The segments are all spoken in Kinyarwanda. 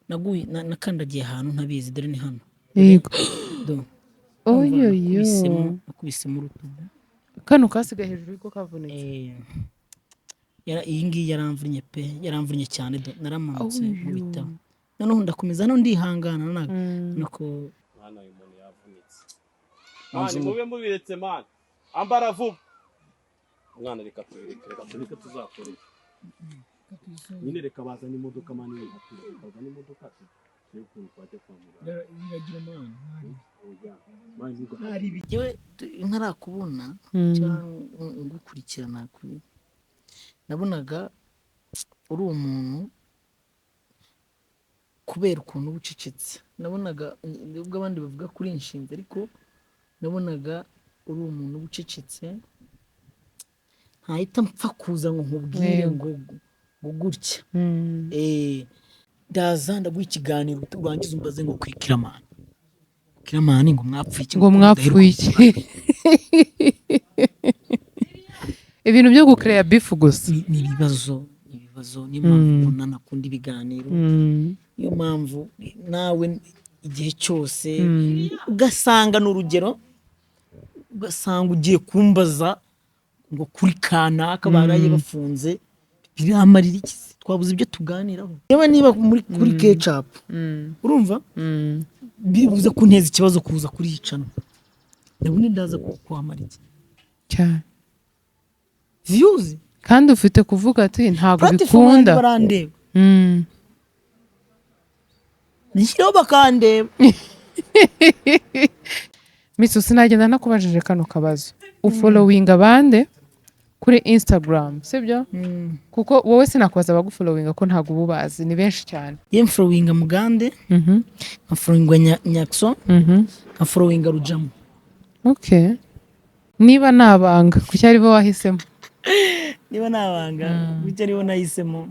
Naguye nakandagiye ahantu ntabizi, dore ni hano. Yego. Do. Oyoyo. Nakubisemo urutugu. Kano kasigaye hejuru yuko kavunitse. Iyi ngiyi yaramvunnye pe, yaramvunnye cyane, do naramanutse Oyo. nkubita. Noneho ndakomeza hano ndihangana naga. Nuko mwana uyu muntu yavunitse. Mani mube mubiretse mani. Ambara vuba. Mwana reka tubireke, reka tubireke tuzakore. Nyine reka bazane imodoka mani, bazane imodoka turebe ukuntu twajya kwa muganga. Mani ntuga- Njyewe ntarakubona cyangwa ngukurikirana kuri, nabonaga uri umuntu kubera ukuntu uba ucecetse, nabonaga nubwo abandi bavuga kuri inshinzi, ariko nabonaga uri umuntu uba ucecetse, ntahita mpfa kuza ngo nkubwire ngo ngo gutya. Ndaza ndaguha ikiganiro urangiza umbaze ngo kuri Kiramani. Kiramani ngo mwapfuye iki? Ngo mwapfuye iki? Ibintu byo gukereya bifu gusa. Ni ibibazo, ni ibibazo, niyo mpamvu ubona nakunda ibiganiro. Niyo mpamvu nawe igihe cyose ugasanga ni urugero, ugasanga ugiye kumbaza ngo kuri kanaka baraye bafunze, biramarira iki se? Twabuze ibyo tuganiraho. Yewe niba muri kuri Kecapu, urumva bibuze kunteza ikibazo kuza kuriyicana, ndabona ndaza kuhamara iki? Cyane. Views. Kandi ufite kuvuga ati ntabwo Platform bikunda. barandeba. Nishyiraho bakandeba. Mitsu, sinagenda nakubajije kano kabazo. Ufollowinga bande kuri Instagram, sibyo? Kuko wowe sinakubaza abagufollowinga ko ntabwo uba ubazi, ni benshi cyane. Ye mfollowinga Mugande, nkafollowinga Nyakso, nkafollowinga Rujamo. Okay. Niba nabanga, kuki ari bo wahisemo? Niba nabanga, kuki aribo nahisemo?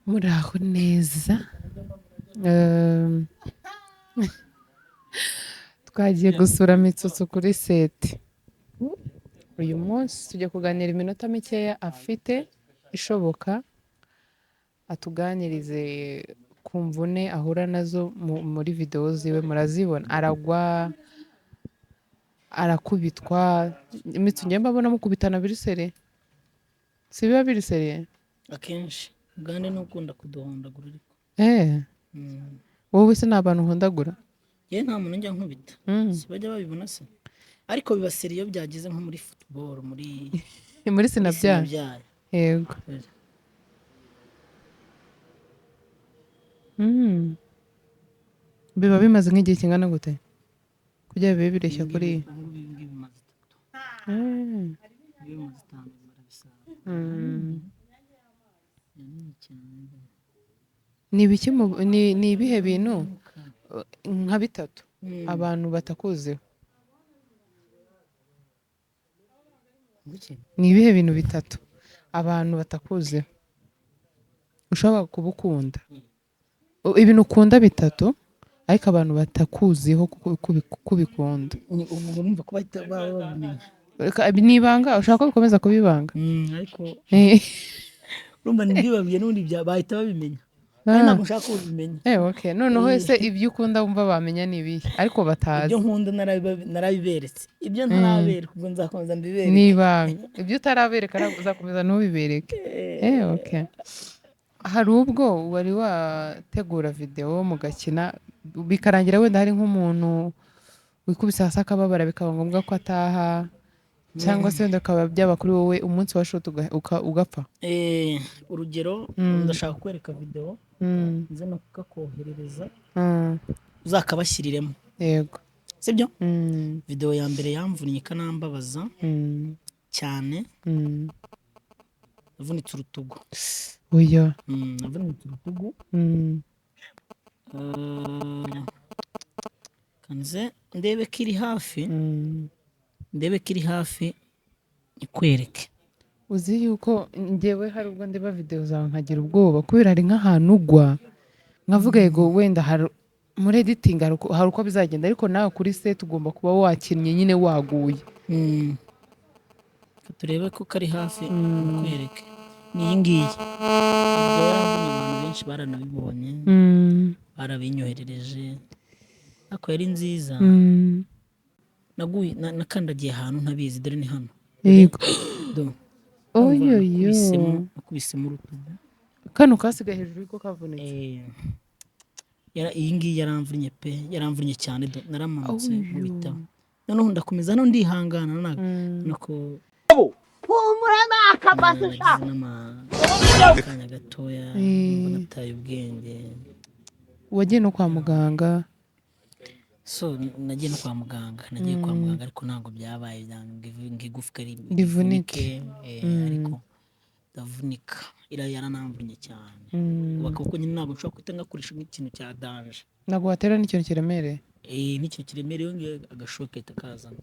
Muraho neza. Twagiye gusura Mitsutsu kuri seti. Uyu munsi tujya kuganira iminota mikeya afite ishoboka, atuganirize ku mvune ahura nazo muri videwo ziwe, murazibona aragwa, arakubitwa. Mitsu, njye mbabona mukubitana biri sere, si biba biri sere? Akenshi Mugande ni ukunda kuduhondagura ariko. Wowe se ni abantu uhondagura? Yewe nta muntu njya nkubita. Si bajya babibona se? Ariko biba seri iyo byageze nko muri football, muri muri sinabyaye. Sinabyaye. Yego. Biba bimaze nk'igihe kingana gute kugira bibe bireshya kuri iyi? Ubu ngubu ibi ngibi bimaze 3. Ibi bimaze 5 barabisarura. Ni nini cyane. Ni ibiki ni ibihe bintu nka bitatu abantu batakuziho? Nguki? Ni ibihe bintu bitatu abantu batakuziho ushobora kuba ukunda? Ibintu ukunda bitatu ariko abantu batakuziho kubikunda. Ni ubu urumva ko bahita baba babimenya. Reka, ni ibanga ushaka ko bikomeza kuba ibanga? Ariko urumva ntibibabwiye n'ubundi bahita babimenya. Kandi ntabwo nshaka ko babimenya. Okay. Noneho ese ibyo ukunda wumva bamenya ni ibihe ariko batazi? Ibyo nkunda narabiberetse. Ibyo ntarabereka ubwo nzakomeza mbibereke. Ni ibanga. Ibyo utarabereka uzakomeza ntubibereke. Okay. Hari ubwo wari wategura video mugakina bikarangira wenda hari nk'umuntu wikubise hasi akababara bikaba ngombwa ko ataha, cyangwa se wenda bikaba byaba kuri wowe umunsi wa shoot ugapfa? Urugero, ndashaka kwereka video, nze no kukakoherereza, uzakabashyiriremo. Yego. Sibyo? Video ya mbere yamvunnye ikanambabaza cyane. Navunitse urutugu. Oya. Navunitse urutugu. Kanze ndebe ko iri hafi. Ndebe ko iri hafi ikwereke. Uzi yuko njyewe hari ubwo ndeba videwo zawe nkagira ubwoba, kubera hari nk'ahantu ugwa nkavuga yego wenda hari muri editing hari uko bizagenda, ariko nawe kuri set ugomba kuba wakinnye nyine waguye. Reka turebe ko kari hafi nkwereke. Ni iyi ngiyi video yaramvunye, abantu benshi baranabibonye, barabinyoherereje, ariko yari nziza. Naguye nakandagiye ahantu ntabizi. Dore ni hano. Do. Oyoyo. Nakubisemo urutugu. Kano kasigaye hejuru yuko kavunitse. Iyi ngiyi yaramvunnye pe, yaramvunnye cyane. Do, naramanutse Oyo. nkubita, noneho ndakomeza no ndihangana nako. Humura ni akabasi sha. Nagize n'akanya gatoya numva nataye ubwenge. Wagiye no kwa muganga? So nagiye no kwa muganga, nagiye kwa muganga, ariko ntabwo byabaye ngo igufwa Rivunike. Ariko ndavunika, iriya yaranamvunnye cyane. Ubu akaboko nyine ntabwo nshobora guhita ngakoresha nk'ikintu cya danger. Ntabwo watera n'ikintu kiremereye. N'ikintu kiremereye ngiye agashoka gahita kazana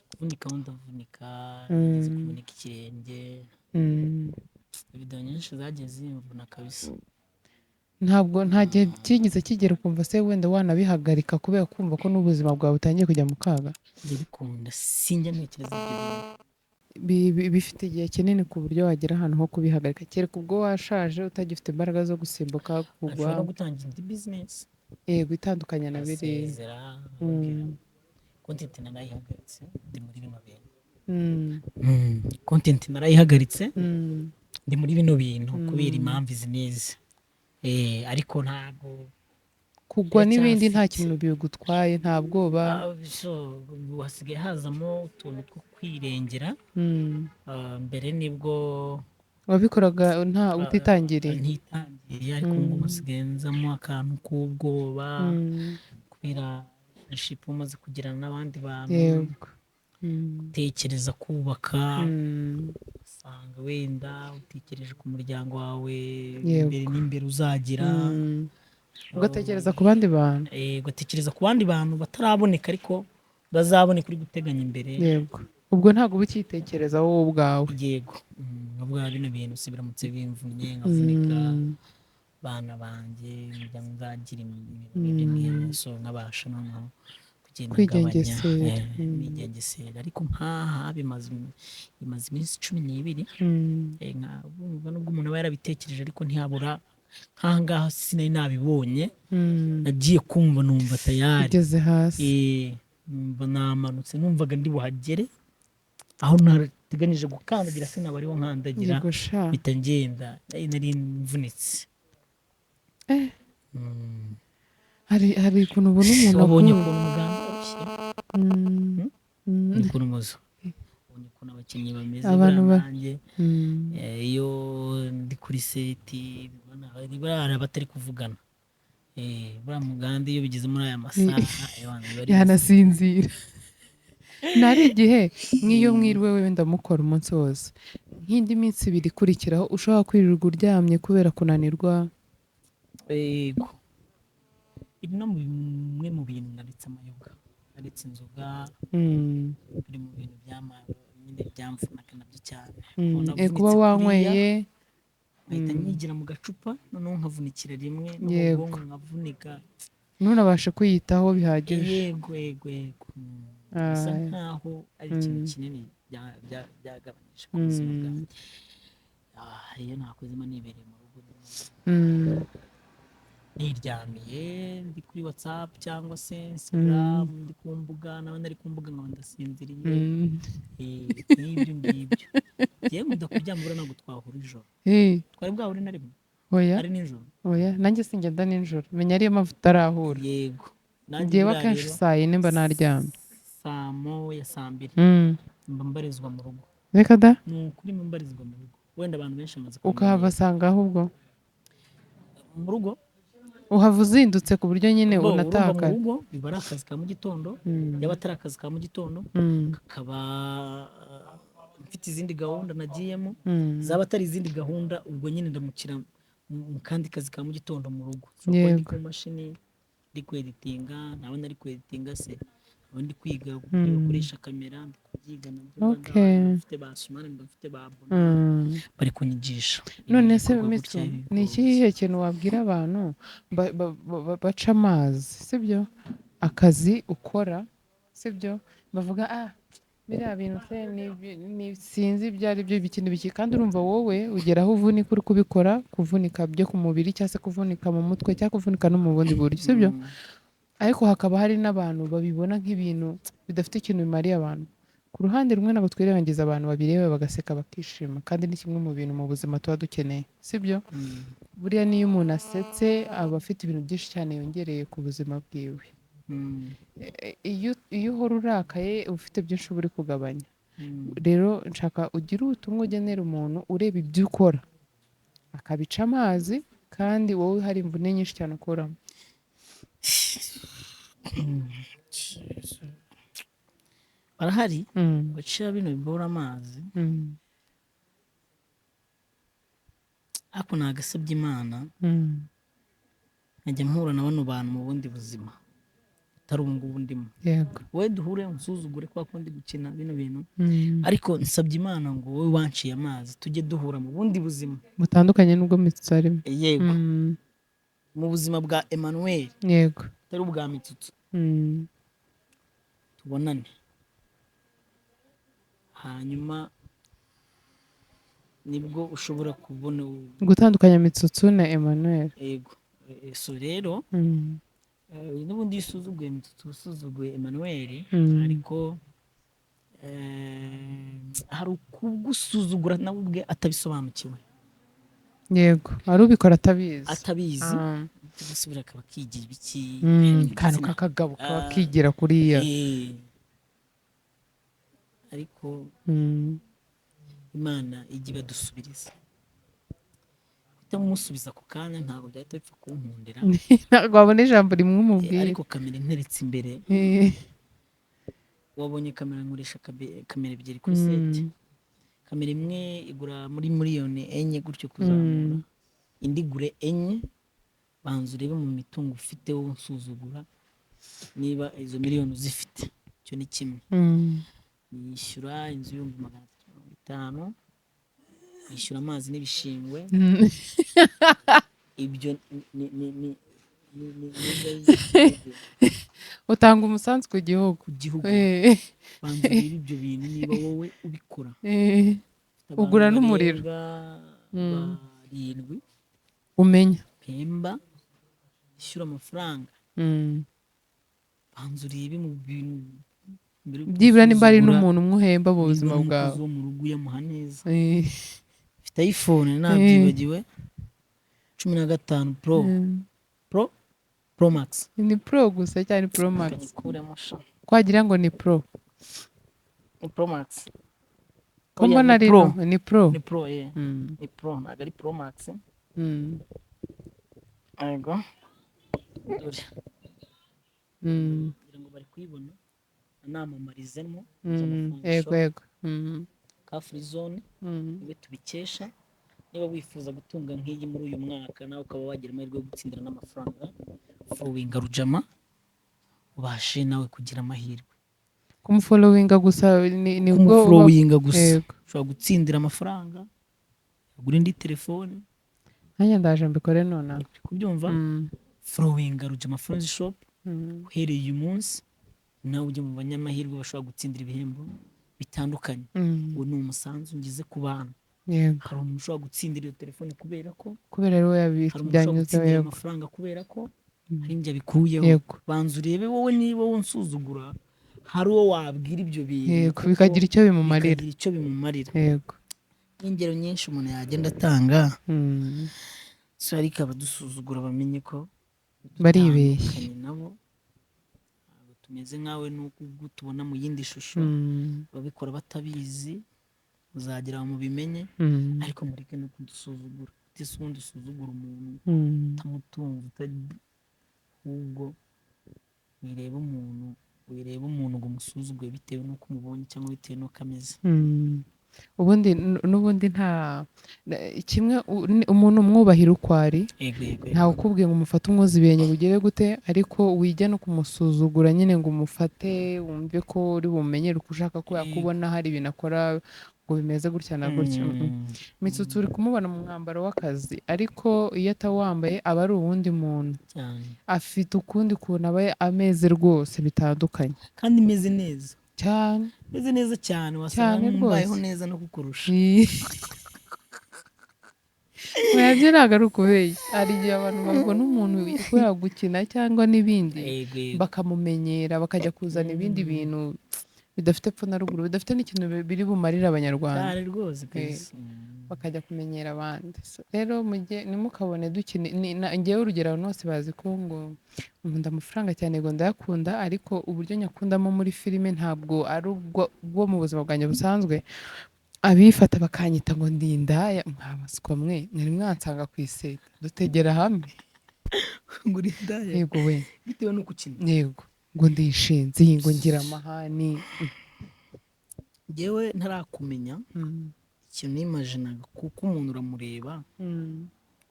kuvunika aho ndavunika. Nigeze kuvunika ikirenge. Video nyinshi zagiye zimvuna kabisa. Ntabwo nta gihe kigeze kigera ukumva se wenda wanabihagarika kubera kumva ko n'ubuzima bwawe butangiye kujya mu kaga? Ndabikunda, sinjya ntekereza ibyo bintu. Bifite igihe kinini ku buryo wagera ahantu ho kubihagarika, kereka ubwo washaje utagifite imbaraga zo gusimbuka kugwa. Ashobora no gutangira indi business. Yego, itandukanye na biriya. Asezera content narayihagaritse, ndi muri bino bintu. Content narayihagaritse, ndi muri bino bintu kubera impamvu izi n'izi. Ariko ntabwo Kugwa n'ibindi nta biracyafite. kintu bigutwaye, nta bwoba? Ah, so ubu hasigaye hazamo utuntu two kwirengera. Ah, mbere nibwo Wabikoraga nta utitangiriye. Ntitangiriye, ariko ubu ngubu hasigaye nzamo akantu k'ubwoba kubera relationship umaze kugirana n'abandi bantu, gutekereza kubaka, usanga wenda utekereje ku muryango wawe imbere n'imbere uzagira. Ugatekereza ku bandi bantu. Ugatekereza ku bandi bantu bataraboneka ariko bazaboneka, uri guteganya imbere. Yego, ubwo ntabwo uba ukitekereza wowe ubwawe. Yego. Nkavuga bino bintu se biramutse bimvunnye nkavunika, bana banjye, umuryango nzagira, ibintu nk'ibyo ngibyo. So nkabasha noneho kugenda ngabanya, Kwigengesera. Nigengesera. Ariko nk'aha bimaze iminsi 12. Nubwo umuntu aba yarabitekereje, ariko ntiyabura. Nk'aha ngaha sinari nabibonye, nagiye kumva numva tayari Ugeze hasi. Numva namanutse, numvaga ndi buhagere aho nateganyije gukandagira, sinaba ariho nkandagira. Yego sha. Mpita ngenda, nari mvunitse. Hari ukuntu ubona umuntu Wabonye aguye. ukuntu muganga arushye? Ni ukuntu muzo ubonye ukuntu abakinnyi bameze. Abantu Buriya nanjye iyo ndi kuri set ubona buriya hari abatari kuvugana. Buriya muganda iyo bigeze muri aya masaha, abantu bari Yanasinzira. Nari igihe nk'iyo mwiriwe wenda mukora umunsi wose, nk'indi minsi 2 ikurikiraho ushobora kwirirwa uryamye kubera kunanirwa. Yego, ibi no mu bimwe mu bintu naretse amayoga, naretse inzoga. Biri mu bintu nyine byamvunaga nabyo cyane. Ubona Kuba avunitse kuriya, wanyweye nkahita nyigira mu gacupa, noneho nkavunikira rimwe no mu bwonko nkavunika. Ntunabashe kwiyitaho bihagije. Yego. Bisa nkaho ari ikintu kinini byagabanyije ku buzima bwanjye. Ah, iyo nakozemo nibereye mu rugo niryamiye, ndi kuri WhatsApp cyangwa se Instagram, ndi ku mbuga, nawe nari ku mbuga nkaba ndasinziriye. Nk'ibyo ngibyo. Njyewe nkunda kuryama, buriya ntabwo twahura ijoro. Twari bwahure na rimwe? Oya. Ari nijoro. Oya, nanjye singenda nijoro, menya ariyo mpamvu tutarahura. Yego, nanjye Njyewe buriya akenshi rero saa 4 mba naryamye. Saa 1, saa 2 mba mbarizwa mu rugo. Reka da. Ni ukuri, mba mbarizwa mu rugo. Wenda abantu benshi bamaze Ukahavasanga ahubwo mu rugo. Uhava uzindutse ku buryo nyine Bo, urumva mu unatakara. rugo biba ari akazi ka mu gitondo. Yaba atari akazi ka mu gitondo, kakaba mfite izindi gahunda nagiyemo. Zaba atari izindi gahunda, ubwo nyine ndamukira mu kandi kazi ka mu gitondo mu rugo. Nshobora kuba ndi ku mashini ndi kweditinga, naba nari kweditinga se Ubu ndi kwiga uburyo bakoresha kamera, ndi kubyiga nabyo. Okay. Mfite ba Sumani, mba mfite ba Bona, bari kunyigisha. None se Ibikorwa Mitsu, gutya, ni ibikorwa ikihe kintu wabwira abantu baca amazi, sibyo, akazi ukora, sibyo, bavuga ah biriya bintu se sinzi ibyo ari byo, ibiki n'ibiki, kandi urumva wowe ugera aho uvunika uri kubikora, kuvunika byo ku mubiri cyangwa se kuvunika mu mutwe cyangwa kuvunika no mu bundi buryo, sibyo? Ariko hakaba hari n'abantu babibona nk'ibintu bidafite ikintu bimariye abantu. Ku ruhande rumwe ntabwo twirengagiza abantu babireba bagaseka bakishima, kandi ni kimwe mu bintu mu buzima tuba dukeneye, sibyo? Buriya niyo umuntu asetse aba afite ibintu byinshi cyane yongereye ku buzima bwiwe. Iyo uhora urakaye uba ufite byinshi uba uri kugabanya. Rero nshaka ugire ubutumwa ugenera umuntu ureba ibyo ukora akabica amazi, kandi wowe hari imvune nyinshi cyane ukuramo. Barahari bacira bino bibora amazi, ariko nagasabye Imana nkajya mpura na bano bantu mu bundi buzima butari ubu ngubu ndimo. Wowe duhure unsuzugure kwa kundi gukina bino bintu, ariko nsabye Imana ngo wowe wanciye amazi tujye duhura mu bundi buzima butandukanye n'ubwo Mitsutsu arimo. Yego, mu buzima bwa Emmanuel, atari ubwa Mitsutsu. Tubonane, hanyuma nibwo ushobora kubona gutandukanya Mitsutsu na Emmanuel. Yego. So rero n'ubundi iyo usuzuguye Mitsutsu usuzuguye Emmanuel, ariko hari ukugusuzugura nawe ubwe atabisobanukiwe. Yego, hari ubikora atabizi. Atabizi, gusubira akaba akigira ibiki, Akantu k'akagabo kaba kigira kuriya. Ariko Imana ijya ibadusubiriza. Kutamusubiza ako kanya ntabwo byahita bipfa kunkundira. Ntabwo wabona ijambo rimwe umubwira. Ariko kamera interetse imbere. Wabonye kamera, nkoresha kamera ebyiri kuri seti. Kamera imwe igura muri 4 miliyoni gutyo kuzamura, indi igure 4. Banza urebe mu mitungo ufite wowe unsuzugura niba izo miliyoni uzifite. Icyo ni kimwe. Yishyura inzu 350,000, yishyura amazi n'ibishingwe. Ibyo ni Utanga umusanzu ku gihugu. Ku gihugu. Banza urebe ibyo bintu niba wowe ubikora. Ufite abantu Ugura n'umuriro. barenga 7 Umenya. Mpemba, ishyura amafaranga. Banza urebe mu bintu mbere yo Byibura nimba hari gusuzugura, n'umuntu umwe uhemba mu niba buzima n'umukozi bwawe. wo mu rugo uyamuha neza. Mfite iPhone, nabyibagiwe, 15 Pro, Pro Max. Ni Pro gusa cyangwa ni Pro Max? Nyikuremo sha. Twagira ngo ni Pro. Ni Pro Max. Ko Oya, mbona ni ari Pro. no, ni Pro. Ni Pro, ni Pro, ntabwo ari Pro Max. Yego, dore kugira ngo bari kuyibona anamamarizemo. Yego yego. Ka free zone niwe tubikesha. Niba wifuza gutunga nk'iyi muri uyu mwaka, nawe ukaba wagira amahirwe yo gutsindira n'amafaranga, followinga Rujama ubashe nawe kugira amahirwe. Kumufollowinga gusa ni ubwo Kumufollowinga gusa ushobora gutsindira amafaranga, ugura indi telefone. Nanjye ndaje mbikore nonaha. Uri kubyumva? Followinga Rujama Phones Shop uhereye uyu munsi, nawe ujye mu banyamahirwe bashobora gutsindira ibihembo bitandukanye. Uwo ni umusanzu ngize ku bantu. Hari umuntu ushobora gutsindira iyo telefone kubera ko Kubera ari we hari umuntu ushobora byanyuzeho. gutsindira amafaranga kubera ko hari ibyo abikuyeho. Banza urebe wowe niba wowe unsuzugura hari uwo wabwira ibyo bintu, kuko Bikagira icyo bimumarira. Bikagira icyo bimumarira. N'ingero nyinshi umuntu yagenda atanga. So ariko abadusuzugura bamenye ko Baribeshya. dutandukanye nabo, ntabwo tumeze nkawe n'uko ubwo tubona mu yindi shusho. Ababikora batabizi muzagera aho mubimenye, ariko mureke no kudusuzugura. Utese ubundi usuzugura umuntu utamutunze, ahubwo wireba umuntu ngo umusuzugure bitewe n'uko umubonye cyangwa bitewe n'uko ameze. Ubundi n'ubundi nta kimwe, umuntu umwubahira uko ari. Yego, yego, yego. Ntawe ukubwiye ngo umufate umwoza ibirenge ngo ugere gute, ariko wijya no kumusuzugura nyine ngo umufate wumve ko uri bumenyere uko ushaka ko yakubona, hari ibintu akora ngo bimeze gutya na gutya. Mitsutsu uri kumubona mu mwambaro w'akazi, ariko iyo atawambaye aba ari uwundi muntu. Cyane. Afite ukundi kuntu aba ameze rwose bitandukanye. Kandi imeze neza. Cyane. Imeze neza cyane, wasanga Cyane mbayeho rwose. neza no kukurusha. Oya, byo ntabwo ari ukubeshya. Hari igihe abantu babona umuntu kubera gukina cyangwa n'ibindi, Yego, yego. bakamumenyera, bakajya kuzana ibindi bintu bidafite epfo na ruguru, bidafite n'ikintu biri bumarire Abanyarwanda. Cyane rwose kabisa. Bakajya kumenyera abandi. So, rero mujye ntimukabone dukina. Njyewe urugero, abantu bose bazi ko ngo nkunda amafaranga cyane, ngo ndayakunda, ariko uburyo nyakundamo muri filime ntabwo ari ubwo bwo mu buzima bwanjye busanzwe. Abifata bakanyita ngo ndi indaya, mwabaswa mwe, mwari mwansanga ku iseta dutegera hamwe. Ngo uri indaya? Yego we. Bitewe n'uko ukina. Yego, ngo ndishinzi, ngo ngira amahani. Njyewe ntarakumenya, ikintu nimajinaga, kuko umuntu uramureba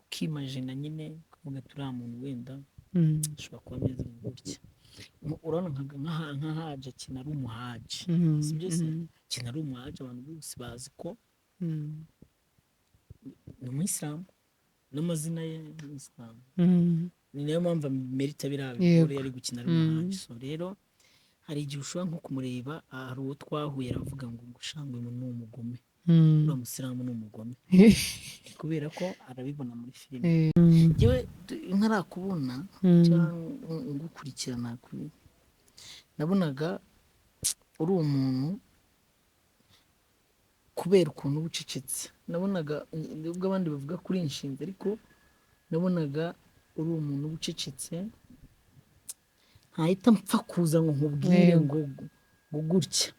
ukimajina nyine, ukavuga ati uriya muntu wenda ashobora kuba ameze nka gutya. Urabona nka Haji akina ari umuhaji, si byo se? Akina ari umuhaji, abantu bose bazi ko ni umuyisilamu, n'amazina ye ni umuyisilamu, ni nayo mpamvu amerita biriya bigore yari gukina ari umuhaji. So rero hari igihe ushobora nko kumureba, hari uwo twahuye aravuga ngo gushanga uyu muntu ni umugome, uriya musilamu ni umugome, kubera ko arabibona muri filime. Njyewe ntarakubona cyangwa ngukurikirana nabonaga uri umuntu, kubera ukuntu uba ucecetse, nabonaga nubwo abandi bavuga kuri inshinzi, ariko nabonaga uri umuntu uba ucecetse, ntahita mpfa kuza ngo nkubwire ngo gutya.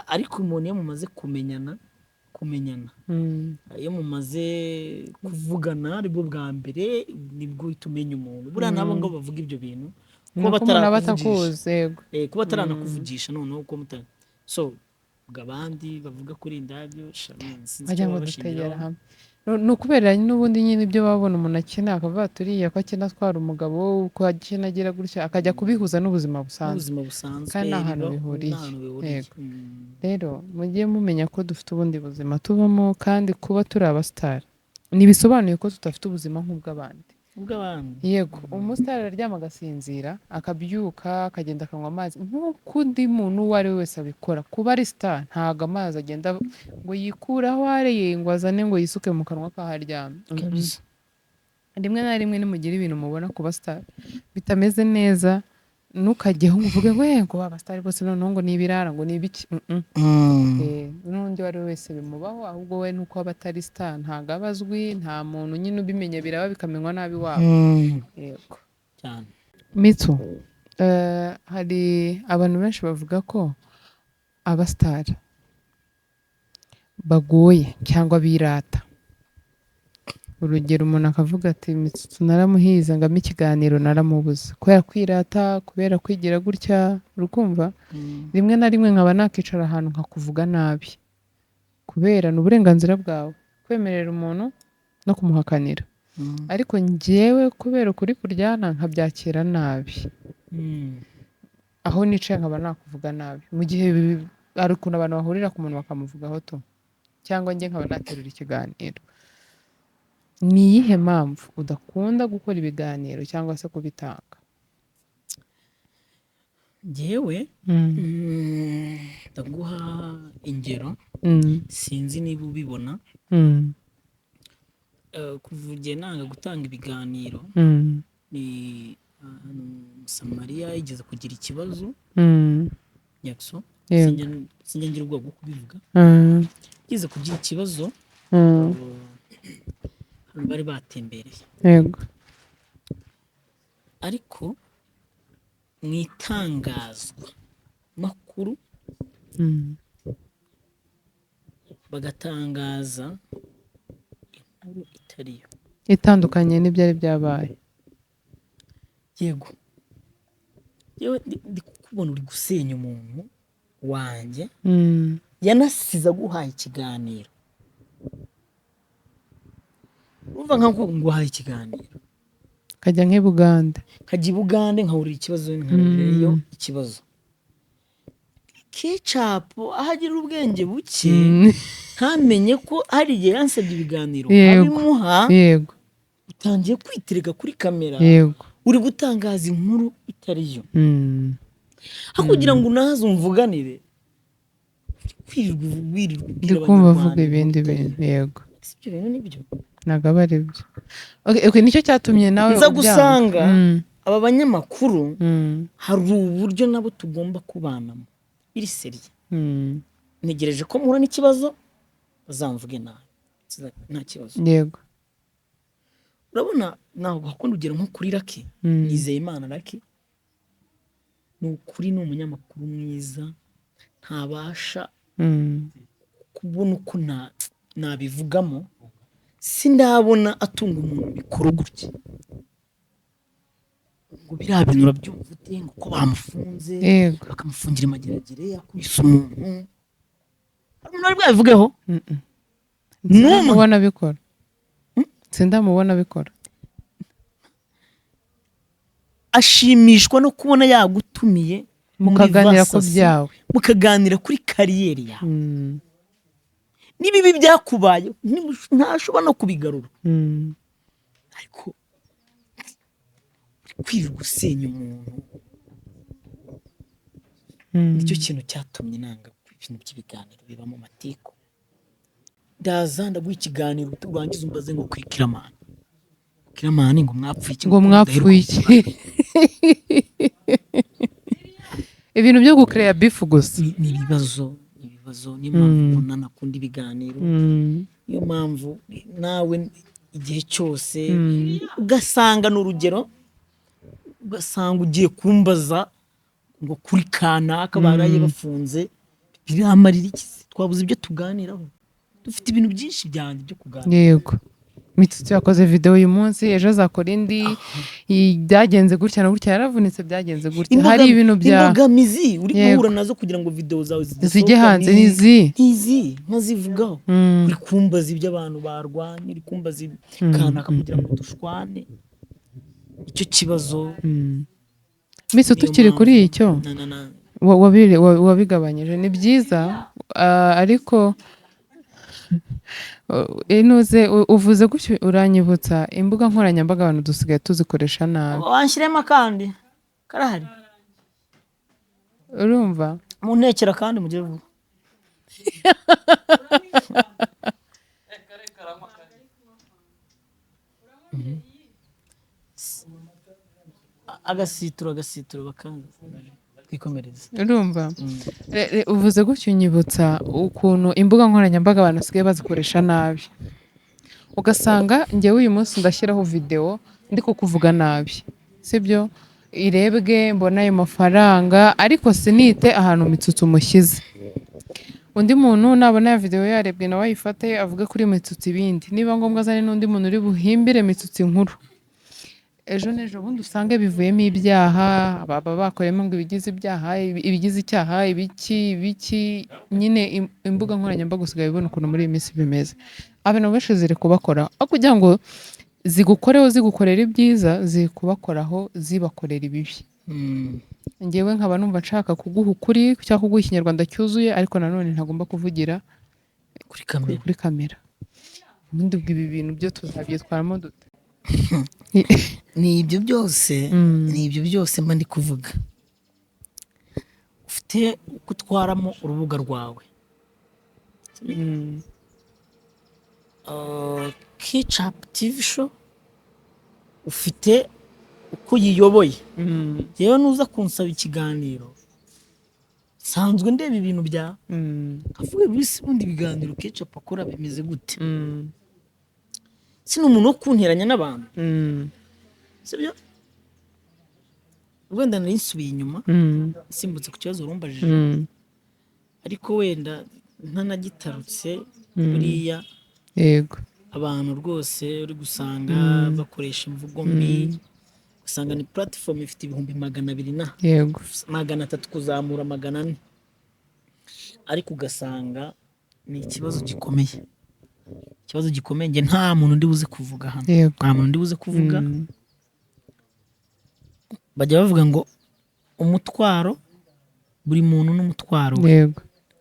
Ariko umuntu iyo mumaze kumenyana, iyo mumaze kuvugana aribwo bwa mbere, nibwo uhita umenya umuntu. Buriya nabo ngo bavuga ibyo bintu kuba Nuko umuntu aba batarakuvugisha. atakuzi, yego. Kuba ataranakuvugisha, noneho uko mutari so ubwo abandi bavuga kuri indabyo sinzi Bajya icyo ngo baba dutegera bashingiraho. hamwe. Ni ukubera n'ubundi nyine ibyo babona umuntu akina, akavuga ati uriya ko akina atwara umugabo, ko akina agira gutya, akajya kubihuza n'ubuzima busanzwe. N'ubuzima busanzwe. Kandi nta hantu bihuriye. Nta hantu bihuriye. Yego. Rero mujye mumenya ko dufite ubundi buzima tubamo, kandi kuba turi abasitari ntibisobanuye ko tudafite ubuzima nk'ubw'abandi. Ubw'abandi. Yego, umusitari araryama agasinzira, akabyuka, akagenda akanywa amazi nk'uko undi muntu uwo ari we wese abikora. Kuba ari star ntabwo amazi agenda ngo yikure aho ari ngo azane ngo yisuke mu kanwa k'aho aryamye. Kabisa. Rimwe na rimwe nimugira ibintu mubona ku basitari bitameze neza, ntukajyeho ngo uvuge ngo ngo abasitari bose noneho ngo ni ibirara, ngo ni ibiki. N'undi uwo ari we wese bimubaho, ahubwo we nuko aba atari star ntabwo aba azwi, nta muntu nyine ubimenya, biraba bikamenywa nabi wabo. Yego. Cyane. Mitsu, hari abantu benshi bavuga ko abasitari bagoye cyangwa birata. Urugero, umuntu akavuga ati Mitsutsu naramuhize ngamo ikiganiro naramubuze kubera kwirata, kubera kwigira gutya, urukumva? Rimwe na rimwe nkaba nakicara ahantu nkakuvuga nabi, kubera ni uburenganzira bwawe kwemerera umuntu no kumuhakanira, ariko njyewe kubera ukuri kuryana nkabyakira nabi, aho nicaye nkaba nakuvuga nabi, mu gihe hari ukuntu abantu bahurira ku muntu bakamuvugaho tu, cyangwa njye nkaba naterura ikiganiro. Ni iyihe mpamvu udakunda gukora ibiganiro cyangwa se kubitanga? Njyewe ndaguha ingero, sinzi niba ubibona. Kuva igihe nanga gutanga ibiganiro, ni ahantu Musamariya yigeze kugira ikibazo, Nyakso, sinjya ngira ubwoba bwo kubivuga, yigeze kugira ikibazo, hano bari batembereye, ariko mu itangazwa makuru bagatangaza inkuru itariyo, itandukanye n'ibyari byabaye. Yego, yewe ndi kukubona uri gusenya umuntu wanjye. Yanasize aguhaye ikiganiro, urumva nka nguhaye ikiganiro kajya nk'i Bugande, nkajya i Bugande nkahurira ikibazo, nkahurirayo ikibazo. Kecapu aho agira ubwenge buke, ntamenye ko hari igihe yansabye ibiganiro abimuha. Utangiye kwitereka kuri kamera, uri gutangaza inkuru itari yo, aho kugira ngo unaze umvuganire, kwirirwa wirirwa Ndi ubwira kumva Abanyarwanda avuga ibindi inkuru itari bintu, yego. yo. Si ibyo bintu nibyo? Ntabwo aba ari byo. Okay, nicyo cyatumye nawe Nza ubyanga. gusanga aba banyamakuru hari uburyo nabo tugomba kubanamo biri sérieux. Ntegereje ko mpura n'ikibazo bazamvuge nabi, nta kibazo. Urabona ntabwo hakunda urugero nko kuri Lucky. Nizeyimana Lucky ni ukuri ni umunyamakuru mwiza, ntabasha kubona uko nabivugamo, sindabona atunga umuntu mikoro gutya ngo biriya bintu urabyumva ute, ngo ko bamufunze, bakamufungira imageragere yakubise umuntu. Hari umuntu wari bwabivugeho? N'umwe. Sindamubona abikora, sindamubona abikora. Ashimishwa no kubona yagutumiye muri Mukaganira ku Vasasi, byawe. mukaganira kuri carrière yawe n'ibibi byakubaye, ntashobora no kubigarura, ariko uri kwirirwa usenya umuntu. Nicyo kintu cyatumye nanga ibintu by'ibiganiro bibamo amatiku. Ndaza ndaguha ikiganiro, urangiza umbaze ngo kuri Kiramani, Kiramani ngo mwapfuye iki? Ngo mwapfuye iki? Ibintu byo gukereya beef gusa. Ni ibibazo, ni ibibazo. Niyo mpamvu ubona nakunda ibiganiro. Niyo mpamvu nawe igihe cyose ugasanga ni urugero, ugasanga ugiye kumbaza ngo kuri kanaka baraye bafunze, biramarira iki se? Twabuze ibyo tuganiraho? Dufite ibintu byinshi byanjye byo kuganira. Yego, Mitsutsu yakoze videwo uyu munsi, ejo azakora indi. Byagenze gutya na gutya, yaravunitse, byagenze gutya, hari ibintu bya Imbogamizi uri guhura nazo kugira ngo videwo zawe zijye zidasohoka hanze nizi ntizi nkazivugaho. Uri kumbaza ibyo abantu barwanye, uri kumbaza kanaka kugira ngo dushwane, icyo kibazo. Mitsu, Niyo tukiri kuri mpamvu icyo, na wabigabanyije ni byiza, ariko inuze uvuze gutyo uranyibutsa imbuga nkoranyambaga, abantu dusigaye tuzikoresha nabi. Wanshyiremo akandi karahari. Urumva? Mu ntekera kandi mugire vuba. Agasituro, agasituro, bakanga twikomereze. Urumva, uvuze gutyo unyibutsa ukuntu imbuga nkoranyambaga abantu basigaye bazikoresha nabi, ugasanga njyewe uyu munsi ndashyiraho videwo ndi kukuvuga nabi, sibyo, irebwe mbona ayo mafaranga, ariko sinite ahantu Mitsutsu umushyize. Undi muntu nabona ya videwo yarebwe nawe ayifate avuge kuri Mitsutsu ibindi, niba ngombwa azane n'undi muntu uri buhimbire Mitsutsu inkuru, ejo n'ejo bundi usange bivuyemo ibyaha, baba bakoreyemo ngo ibigize ibyaha, ibigize icyaha, ibiki ibiki nyine. Imbuga nkoranyambaga usigaye ubona ukuntu muri iyi minsi bimeze, abantu benshi ziri kubakora aho kugira ngo zigukoreho zigukorera ibyiza, ziri kubakoraho zibakorera ibibi. Njyewe nkaba numva nshaka kuguha ukuri cyangwa kuguha ikinyarwanda cyuzuye, ariko nanone ntagomba kuvugira kuri kamera. Kuri kamera. Ubundi ubwo ibi bintu byo tuzabyitwaramo dute? Ni ibyo byose, ni ibyo byose mba ndi kuvuga. Ufite uko utwaramo urubuga rwawe. Kecapu TV Show ufite uko yiyoboye. Yewe, nuza kunsaba ikiganiro, nsanzwe ndeba ibintu byawe, nkavuga bisi ubundi ibiganiro Kecapu akora bimeze gute? Si ni umuntu wo kunteranya n'abantu, sibyo? Wenda nari nsubiye inyuma, nsimbutse ku kibazo warumbajije, ariko wenda ntanagitarutse buriya. Abantu rwose uri gusanga bakoresha imvugo mbi, usanga ni platform ifite 200,000 na 300 kuzamura 400. Ariko ugasanga ni ikibazo gikomeye, ikibazo gikomeye. Njye nta muntu ndi buze kuvuga hano, nta muntu ndi buze kuvuga. Bajya bavuga ngo umutwaro, buri muntu n'umutwaro we.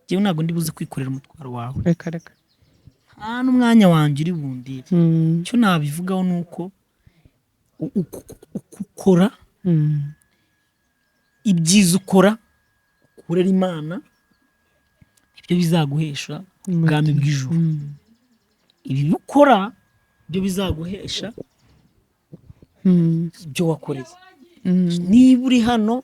Njyewe ntabwo ndi buze kwikorera umutwaro wawe. Reka reka. Nta n'umwanya wanjye uri bundire. Icyo nabivugaho ni uko uko ukora ibyiza, ukora ukorera Imana, ibyo bizaguhesha ubwami bw'ijuru. Ibibi ukora byo bizaguhesha ibyo wakoreye. Niba uri hano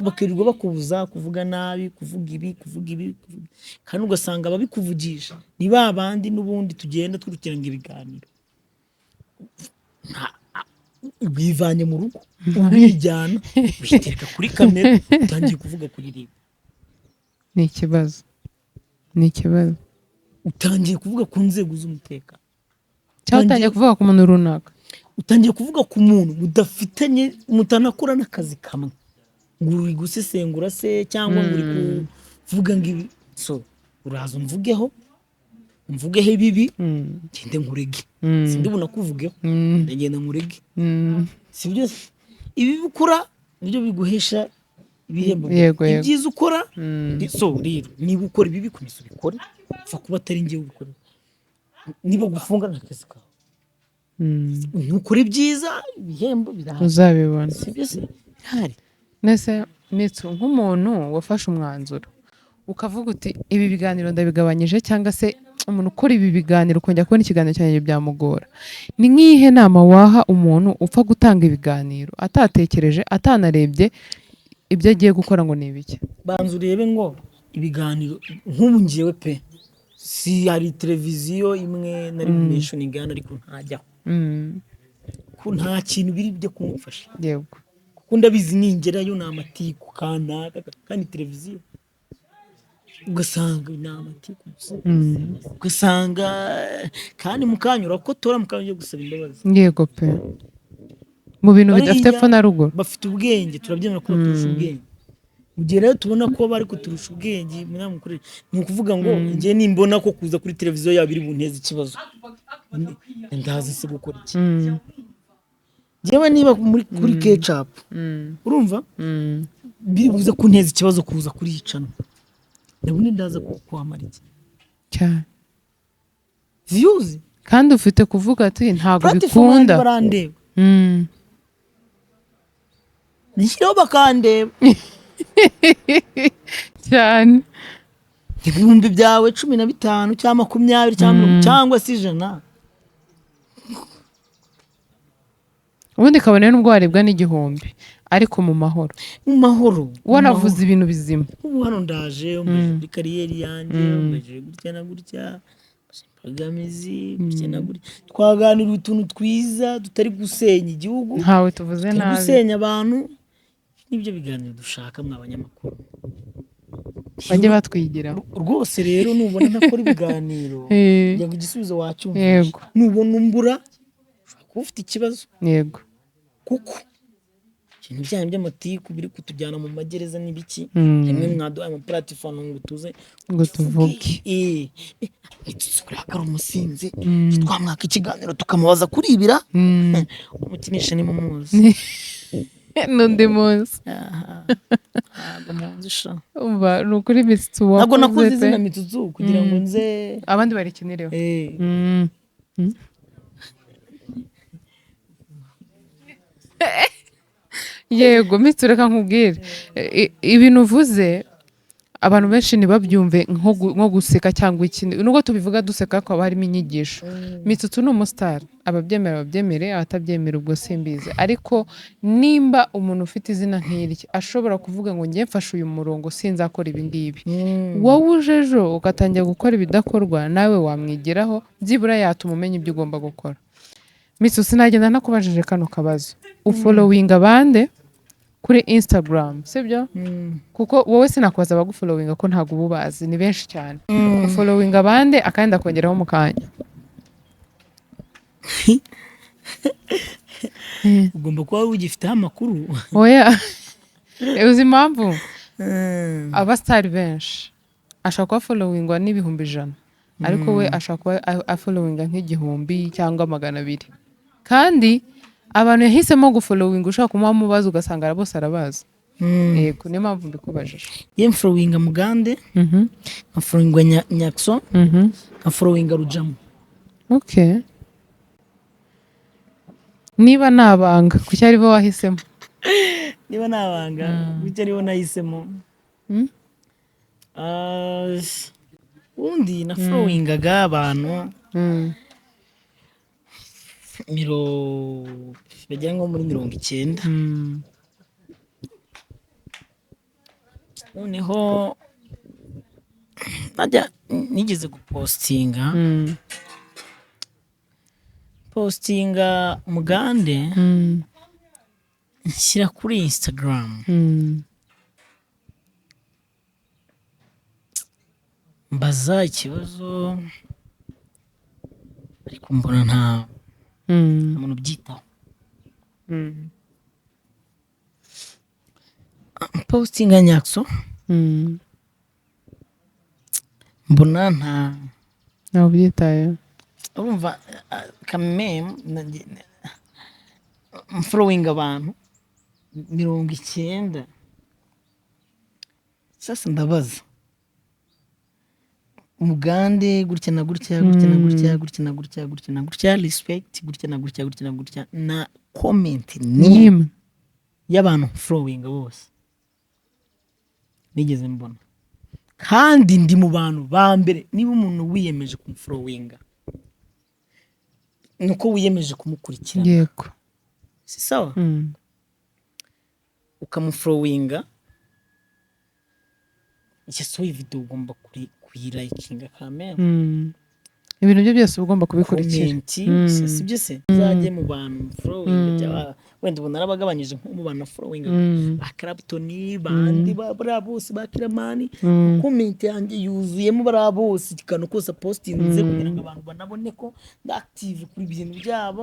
bakirirwa bakubuza kuvuga nabi, kuvuga ibi, kuvuga ibi, kuvuga ibi, kandi ugasanga ababikuvugisha ni ba bandi n'ubundi tugenda twirukiranga ibiganiro. Wivanye mu rugo, urijyana, witereka kuri kamera, utangiye kuvuga kuri RIB. Ni ikibazo, ni ikibazo. Utangiye kuvuga ku nzego z'umutekano. Cyangwa utangiye kuvuga ku muntu runaka. Utangiye kuvuga ku muntu mudafitanye, mutanakora n'akazi kamwe, ngo uri gusesengura se cyangwa ngo uri kuvuga ngo ibi. So uraza umvugeho, umvugeho ibibi, ngende nkurege. Sindi bunakuvugeho, ndagenda nkurege. Si byo se? Ibibi ukora nibyo biguhesha ibihembo byawe. Ibyiza ukora. So rero niba ukora ibibi, komeza ubikore, upfa kuba atari njyewe ubikora. Niba gufunga ni akazi kawe. Nukora ibyiza, ibihembo birahari. Uzabibona. Si byo se? Birahari. Nese Mitsu, nk'umuntu wafashe umwanzuro ukavuga uti ibi biganiro ndabigabanyije, cyangwa se umuntu ukora ibi biganiro ukongera kubona ikiganiro cyanjye byamugora, ni nk'iyihe nama waha umuntu upfa gutanga ibiganiro atatekereje, atanarebye ibyo agiye gukora ngo ni ibiki? Banza urebe ngo ibiganiro nk'ubu ngewe pe, si hari televiziyo imwe nari mentioning hano ariko ntajyaho, ko nta kintu biri byo kumufasha, kuko ndabizi ningerayo ni amatiku kanaka, kandi televiziyo ugasanga ni amatiku gusa, ugasanga kandi mukanya urakotora, mukanya ugiye gusaba imbabazi. Yego pe, mu bintu Bariya bidafite epfo na ruguru. Bafite ubwenge, turabyemera ko baturusha ubwenge. Mu gihe rero tubona ko bari kuturusha ubwenge, ni ukuvuga ngo njye nimbona ko kuza kuri televiziyo yabo iri bunteze ikibazo, ndaza se gukora iki? Njyewe niba muri kuri Kecapu, urumva, biri buze kunteza ikibazo kuza kuri iyi channel, ndabona ndaza kuhamara iki? Cyane. Views. Kandi ufite kuvuga ati ntabwo Platform bikunda. barandeba, nishyireho bakandeba. Cyane. Ibihumbi byawe 15 cyangwa 20 cyangwa 50 cyangwa se 100. Ubundi kabone n'ubwo warebwa n'igihumbi, ariko mu mahoro. Mu mahoro. Wanavuze ibintu bizima. Ubu hano ndaje umbaje kuri career yanjye, umbaje gutya na gutya, imbogamizi gutya na gutya, twaganira utuntu twiza tutari gusenya igihugu, ntawe tuvuze tutari nabi, gusenya abantu. Nibyo biganiro dushaka mwa banyamakuru. Bajye batwigiraho. Rwose rero nubona ntakora ibiganiro, kugira ngo igisubizo wacyumva, nubona umbura ushobora kuba ufite ikibazo, kuko ibintu byanyu by'amatiku biri kutujyana mu magereza n'ibiki, rimwe mwaduhaye amaplatform ngo tuze ngo tuvuge. Ntituzurakara umusinzi, twamwaka ikiganiro tukamubaza kuri ibira, umukinisha ni mumuzi. N'undi munsi. Aha, ntabwo muzi sha. Umva, ni ukuri Mitsutsu Ntabwo wakoze nakoze pe. izina Mitsutsu kugira ngo nze abandi barikinireho. Yego Mitsu, reka nkubwire, ibintu uvuze abantu benshi ntibabyumve nko guseka cyangwa ikindi, nubwo tubivuga duseka ariko haba harimo inyigisho. Mitsutsu ni umusitari, ababyemera babyemere, abatabyemera ubwo simbizi, ariko nimba umuntu ufite izina nk'irye ashobora kuvuga ngo njye mfashe uyu murongo sinzakora ibi ngibi, wowe uje ejo ugatangira gukora ibidakorwa, nawe wamwigiraho, byibura yatuma umenya ibyo ugomba gukora. Mitsu, sinagenda ntakubajije kano kabazo: ufollowinga abande kuri Instagram, sibyo? Kuko wowe sinakubaza abagufollowinga ko ntabwo uba ubazi, ni benshi cyane. Ufollowinga abande, akandi akongeraho mu kanya. Ugomba kuba ugifiteho amakuru. Oya, uzi impamvu abasitari benshi Ashobora kuba followingwa n'100,000, ariko we ashobora kuba afollowinga nk'igihumbi cyangwa 200, kandi abantu yahisemo gufollowinga ushobora kumuha mubaza ugasanga bose arabazi. Yego, niyo mpamvu mbikubajije. Ye, mfollowinga Mugande, nkafollowinga Nyakso, nkafollowinga Rujamo. Okay, niba nabanga, kuki ari bo wahisemo? Niba nabanga, bityo aribo nahisemo. Ah, ubundi nafollowingaga abantu miro bagera nko muri 90. Noneho najya nigeze gupostinga, postinga Mugande, nshyira kuri Instagram, mbaza ikibazo, ariko mbona nta muntu ubyitaho. Postinga Nyakso, mbona nta Ntawe ubyitayeho. Urumva kameme mfollowinga abantu 90. Sasa ndabaza Mugande gutya na gutya, gutya na gutya, gutya na gutya, gutya na gutya, respect, gutya na gutya, gutya na gutya, na comment ni Nimwe y'abantu followinga bose nigeze mbona, kandi ndi mu bantu ba mbere. Niba umuntu wiyemeje kumufollowinga, ni uko wiyemeje kumukurikirana. Si sawa? Ukamufollowinga, yasohoye video ugomba kuyilikinga kamere. Ibintu bye byose uba ugomba kubikurikira. Comment, si byo se? Uzajye mu bantu followinga cyangwa wenda ubu narabagabanyije, nko mu bantu followinga ba Clapton, bandi ba bariya bose, ba Kiramani, comment yanjye yuzuyemo bariya bose, ikantu kose postinze kugira ngo abantu banabone ko ndi active kuri ibintu byabo,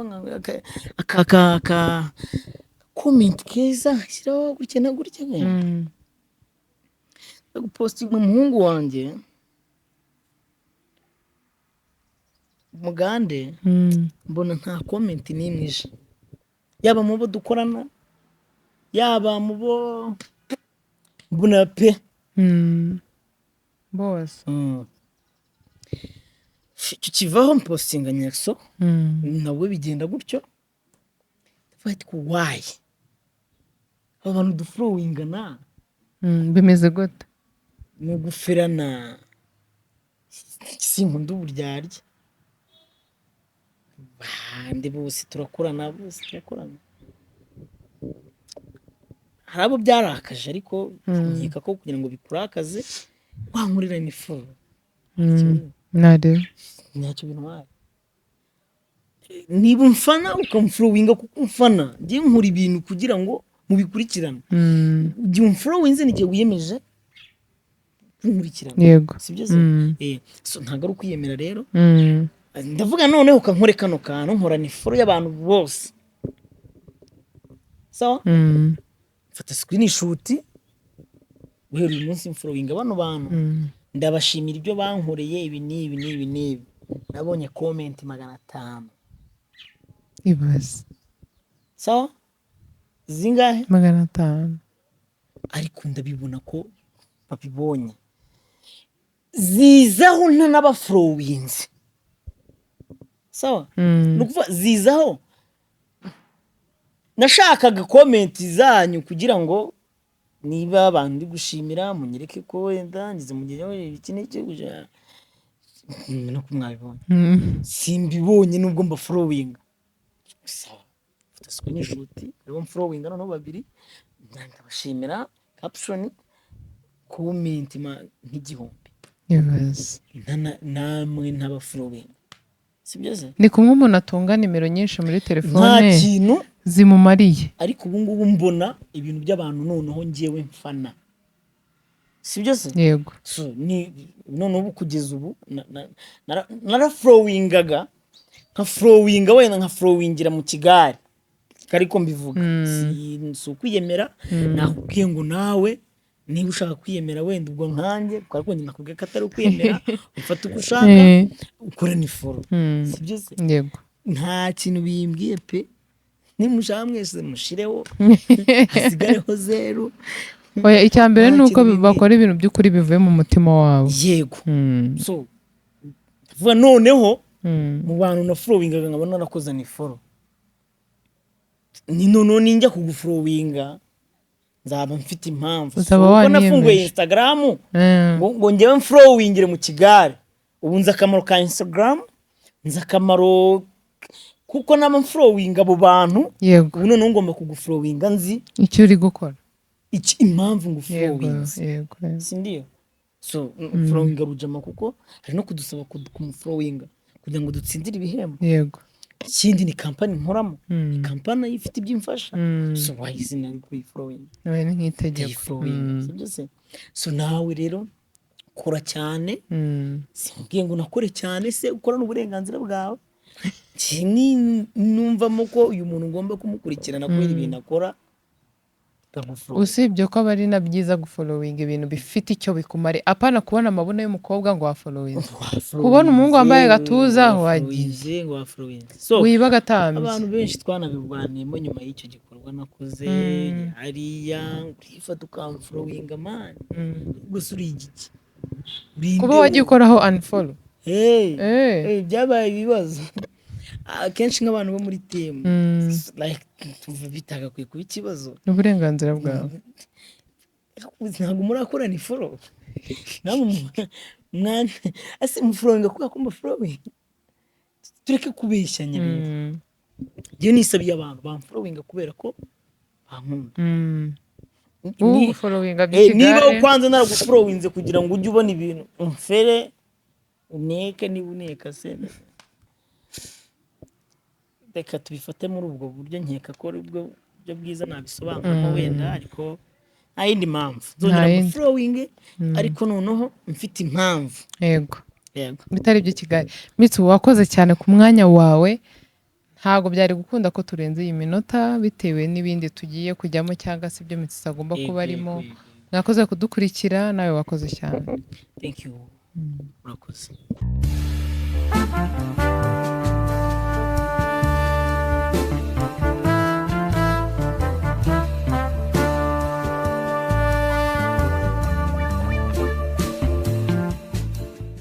aka comment keza shyiraho gutya na gutya. Gupostinga umuhungu wanjye Mugande, mbona nta comment n'imwe ije, yaba mu bo dukorana, yaba mu bo mbona pe. Bose. Icyo kivaho, mpostinga Nyakso, nawe bigenda gutyo. Ndavuga ati why aba bantu dufollowingana Bimeze gute? Ni uguferana, sinkunda uburyarya. Bande bose turakorana, bose turakorana. Hari abo byarakaje, ariko nkeka ko kugira ngo bikurakaze wankorera ni follow. Nareba. Ntacyo bintwaye niba umfana ukamfollowinga, kuko umfana. Njye nkora ibintu kugira ngo mubikurikirane. Igihe umfollowinze ni igihe wiyemeje kunkurikirana. Si byo se? So ntabwo ari ukwiyemera rero. Ndavuga noneho ukankore kano kantu, nkora ni follow y'abantu bose, sawa? Mfata screenshot, guhera uyu munsi mfollowinga bano bantu, ndabashimira ibyo bankoreye, ibi n'ibi n'ibi n'ibi. Nabonye comment 500. Ibaze. Sawa, zingahe? 500. Ariko ndabibona ko babibonye, zizaho nta n'abafollowinze, sawa? Ni ukuvuga zizaho nashakaga comment zanyu kugira ngo niba abantu ndi gushimira munyereke ko wenda ngeze mu gihe iki n'iki nuko mwabibonye. Simbibonye nubwo mbafollowinga, sawa? Mfata screenshot, aribo mfollowinga noneho babiri, ndabashimira, caption, comment nk'igihumbi. Ibaze. Namwe ntabafollowinga, sibyo se? Ni kumwe umuntu atunga nimero nyinshi muri Nta telefone kintu zimumariye. Ariko ubu ngubu mbona ibintu by'abantu noneho ngewe mfana, sibyo se? Yego. So, ni none ubu kugeza ubu narafollowingaga, nkafollowinga wenda nkafollowingira mu kigare, ariko mbivuga si ukwiyemera. Nakubwiye ngo nawe Niba ushaka kwiyemera, wenda ubwo nkanjye kubera ko njye nakubwiye ko atari ukwiyemera, ufata uko ushaka, ukore unfollow. Si byo se? Yego. Nta kintu bimbwiye pe. Nimushaka mwese mushireho, hasigareho zeru. Oya, icya mbere Nta ni uko kintu bimbwiye. bakora ibintu by'ukuri bivuye mu mutima wabo. Yego. So vuga noneho mu bantu na followingaga nkaba narakoze unfollow, ni noneho ninjya kugufollowinga nzaba mfite impamvu. Uzaba Si uko waniyemeje. nafunguye Instagram ngo njyewe mfollowingire mu kigare. Ubu nzi akamaro ka Instagram, nzi akamaro kuko naba mfollowinga abo bantu. Ubu noneho ngomba kugufollowinga nzi icyo uri gukora. Iki impamvu ngufollowinze. Yego yego. Si ndiyo? So followinga Rujama kuko hari no kudusaba kumufollowinga kugira ngo dutsindire ibihembo. Ikindi ni kampani nkoramo, ni kampani ifite ibyo imfasha. So why sinari kuyifollowinga? Oya, ni nk'itegeko. Ndayifollowinga. Sibyo se? So nawe rero kora cyane. Simbwiye ngo unakore cyane se, ukora n'uburenganzira bwawe. Ni numvamo ko uyu muntu ngomba kumukurikirana kubera ibintu akora, ndamufollowinga. Usibye ko aba ari na byiza gufollowinga ibintu bifite icyo bikumare, apana kubona amabuno y'umukobwa ngo wafollowinze, kubona umuhungu wambaye agatuza wagiye. Ngo wafollowinze. So wiba agatambye. Abantu benshi twanabiganiyemo nyuma y'icyo gikorwa nakoze hariya, urifata ukamfollowinga man, gusa uri igiki? Uri Kuba nde wagiye wowe? ukoraho unfollow. Hey, hey, byabaye ibibazo akenshi nk'abantu bo muri team, like tuva bitagakwiye kuba ikibazo. Ni uburenganzira bwawe. Ntabwo murakora unfollow namwe mwana ase mufollowinga kubera ko mufollowinga. Tureke kubeshyanya rero. Njyewe nisabiye abantu bamfollowinga kubera ko bankunda. Ugufollowinga Niba by'ikigare. kwanza naragufollowinze kugira ngo ujye ubona ibintu, umfere uneke, niba uneka se, reka tubifate muri ubwo buryo. Nkeka ko ari bwo buryo bwiza nabisobanuramo wenda, ariko nta yindi mpamvu nzongera yindi. ngufollowinge, ariko noneho mfite impamvu. Yego. Yego. Bitari iby'ikigare. Mitsu, wakoze cyane ku mwanya wawe. Ntabwo byari gukunda ko turenze iyi minota bitewe n'ibindi tugiye kujyamo cyangwa se ibyo Mitsu agomba kuba arimo. Yego. Mwakoze kudukurikira, nawe wakoze cyane. Thank you, murakoze.